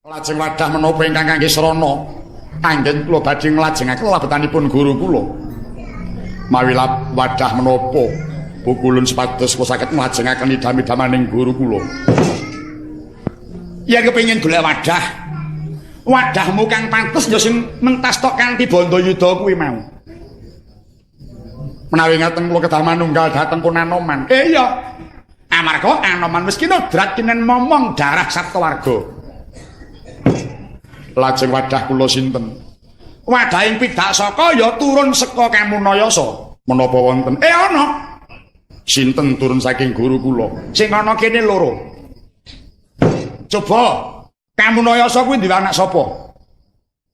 Lajeng wadah menapa ingkang kangge srana? Anggen kula badhe nglajengaken labetanipun guru kula. Mawi wadah menapa pukulun supados kula saged nglajengaken idam-idamaning guru kula. Yen kepengin golek wadah, wadahmu kang pantes ya sing mentas tok kanthi bandayuda kuwi mau. Menawi ngaten kula kedah manunggal dhateng pun Anoman. Iya. Amarga Anoman wis kinodrat kinen momong darah saptawarga. Lajeng wadah kula sinten? Wadahing pidak saka ya turun saka Kamunayasa. Menapa wonten? Ana. Sinten turun saking guru kula? Sing ana kene loro. Coba Kamunayasa kuwi duwe anak sapa?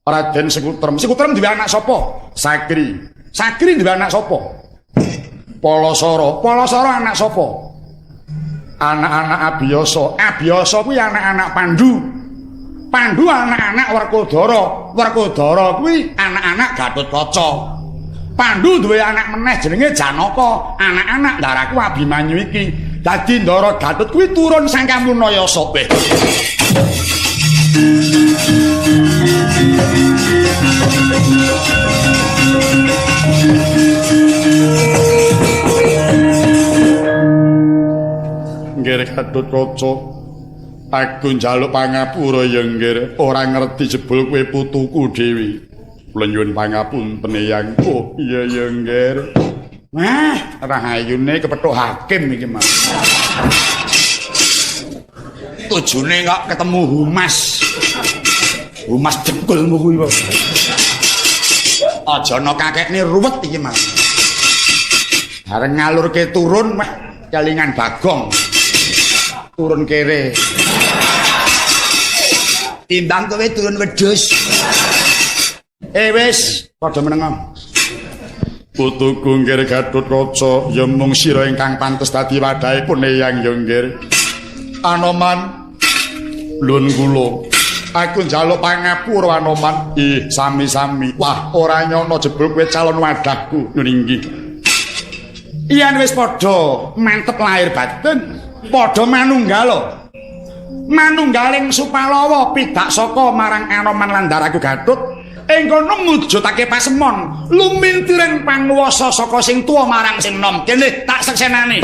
Raden Sekutrem. Sekutrem duwe anak sapa? Sakri. Sakri duwe anak sapa? Palasara. Palasara anak sapa? Anak-anak Abiyasa. Abiyasa kuwi anak-anak Pandu. Pandu anak-anak Werkudara. Werkudara kuwi anak-anak Gatotkaca. Pandu duwe anak meneh jenenge Janaka. Anak-anak ndaraku Abimanyu iki. Dadi Ndara Gatut kuwi turun sang Kamunayasa. Weh. Nggih Gatotkaca. Aku njaluk pangapura ya nggih, ora ngerti jebul kowe putuku dhewe. Kula nyuwun pangapunten Eyang. Oh iya ya nggih. Wah, rahayune kepethuk hakim iki Mas. Tujune kok ketemu humas. Humas dengkulmu kuwi kok. Aja ana kakekne ruwet iki Mas. Bareng ngalurke turun meh kelingan Bagong. Turun kere. Timbang kowe turun wedhus. Wis, padha meneng. Putuku nggih Gatotkaca, ya mung sira ingkang pantes dadi wadhahipun Eyang ya nggih. Anoman lun kula. Aku njaluk pangapura Anoman. Ih, sami-sami. Wah, ora nyono jebul kowe calon wadahku. Nun inggih. Yen wis padha mantep lahir batin, padha manunggal. Manunggaling Supalawa pidak saka marang Anoman lan Ndaraku Gatut. Ing kono ngujudake pasemon lumintiring panguwasa saka sing tuwa marang sing nom. Kene tak seksenane.